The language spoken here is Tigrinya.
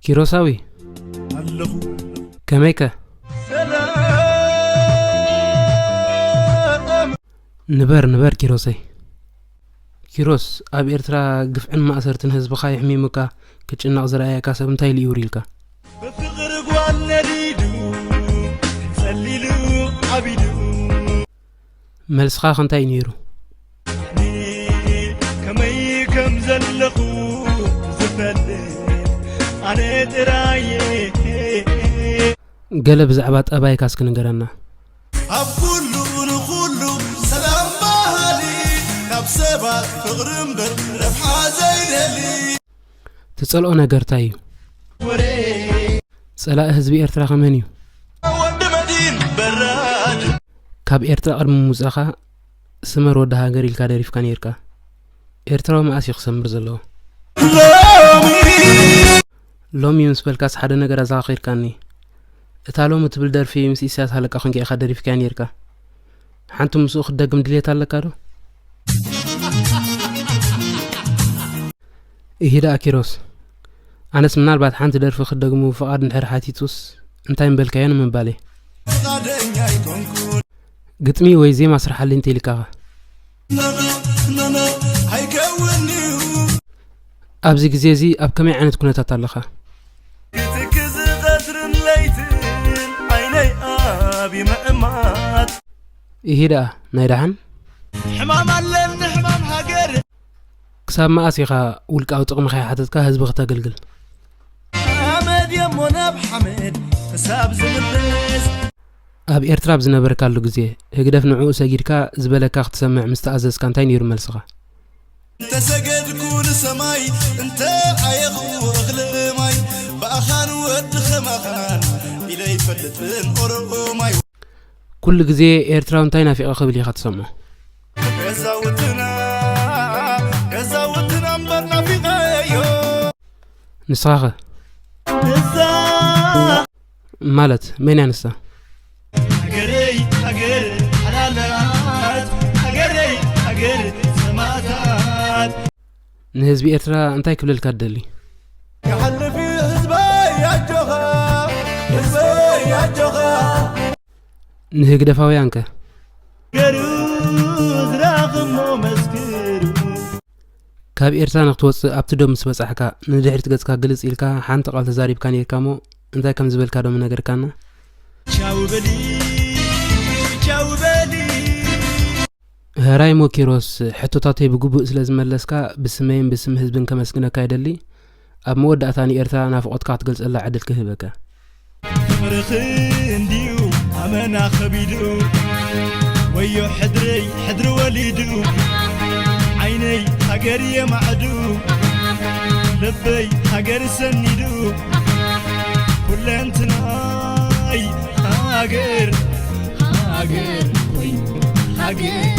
ኪሮሳዊ፣ ኣለኹ ከመይከ? ሰላም ንበር ንበር ኪሮሰይ። ኪሮስ፣ ኣብ ኤርትራ ግፍዕን ማእሰርትን ህዝብኻ የሕሚሙካ፣ ክጭነቕ ዝረኣየካ ሰብ እንታይ ኢሉ ይውር ኢልካ? ብፍቕሪ ጓል ነዲዱ ጸሊሉ ዓቢዱ መልስኻ ከ እንታይ እዩ ነይሩ? ከመይ ከም ዘለኹ ዝፈልጥ ኣነ ጥራየ ገለ ብዛዕባ ጠባይካ እስኪ ንገረና። ኣብ ኩሉ ንኹሉ ሰላም ባህሊ ካብ ሰባት ፍቕሪ እምበር ረብሓ ዘይደሊ ትጸልኦ ነገር እንታይ እዩ? ወሬ ጸላኢ ህዝቢ ኤርትራ ከመን እዩ? ወዲ መዲን በራድ ካብ ኤርትራ ቅድሚ ምውጻእኻ ስመር ወዲ ሃገር ኢልካ ደሪፍካ ነይርካ። ኤርትራዊ መኣስ እዩ ክሰምር ዘለዎ? ሎሚ ሎሚ ምስ በልካስ ሓደ ነገር ኣዘኻኺርካኒ። እታ ሎሚ ትብል ደርፊ ምስ ኢሳያስ ሃለቃ ኮንካ ኢኻ ደሪፍካያ ነይርካ። ሓንቲ ምስኡ ክትደግም ድልየት ኣለካ ዶ? ኢሂ ደኣ ኪሮስ፣ ኣነስ ምናልባት ሓንቲ ደርፊ ክትደግሙ ፍቓድ እንድሕር ሓቲቱስ እንታይ ምበልካዮ ንምባል እየ። ፍቓደኛ ኣይኮንኩን ግጥሚ ወይ ዜማ ስርሓለይ እንተኢልካኸ? ኖኖ ኖኖ ኣይከውን እዩ ኣብዚ ግዜ እዚ ኣብ ከመይ ዓይነት ኩነታት ኣለኻ? ክትክዚ ቀትርን ለይትን ዓይነይ ኣብ ይምዕማት ኢሂ ደኣ ናይ ደሓን ሕማም ኣለኒ ሕማም ሃገር ክሳብ መኣስ ኢኻ ውልቃዊ ጥቕሚ ከይሓተትካ ህዝቢ ክተገልግል? ሓመድ የሞ ናብ ሓመድ ክሳብ ዝምለስ ኣብ ኤርትራ ኣብ ዝነበርካሉ ግዜ ህግደፍ ንዕኡ ሰጊድካ ዝበለካ ክትሰምዕ ምስ ተኣዘዝካ እንታይ ነይሩ መልስኻ? እንተሰገድኩ ንሰማይ እንተ ኣየኽኡ እኽሊ ማይ ብኣኻን ወዲ ኸማኻን ኢለ ይፈልጥን ኦሮማይ ኩሉ ግዜ ኤርትራዊ እንታይ ናፊቐ ክብል ኢኻ ትሰምዖ? ገዛውትና ገዛውትና እምበር ናፊቐዮ ንስኻኸ? እዛ ማለት መን እያ ንሳ? ሃገረይ ሃገር ሓላላት ሃገረይ ሃገር ሰማእታት ንህዝቢ ኤርትራ እንታይ ክብለልካ ትደሊ? ክሓልፍ ህዝበይ ኣጆኻ ህዝበይ ኣጆኻ ንህግደፋውያን ከ? ገሩ ዝራኽሞ መስክሩ ካብ ኤርትራ ንክትወጽእ ኣብቲ ዶብ ምስ በጻሕካ ንድሕሪት ገጽካ ግልጽ ኢልካ ሓንቲ ቃል ተዛሪብካ ነይርካ እሞ እንታይ ከም ዝበልካ ዶ ምነገርካና? ቻው በሊ ቻው በሊ ህራይ ሞ ኪሮስ፣ ሕቶታተይ ብግቡእ ስለ ዝመለስካ ብስመይን ብስም ህዝብን ከመስግነካ ይደሊ። ኣብ መወዳእታ ንኤርትራ ናፍቖትካ ክትገልጸላ ዕድል ክህበካ። ፍርኺ እንድዩ ኣመና ኸቢዱ ወዮ ሕድረይ ሕድሪ ወሊዱ ዓይነይ ሃገር የማዕዱ ልበይ ሃገር ሰኒዱ ኩለንትናይ ሃገር ሃገር ኮይኑ ሃገር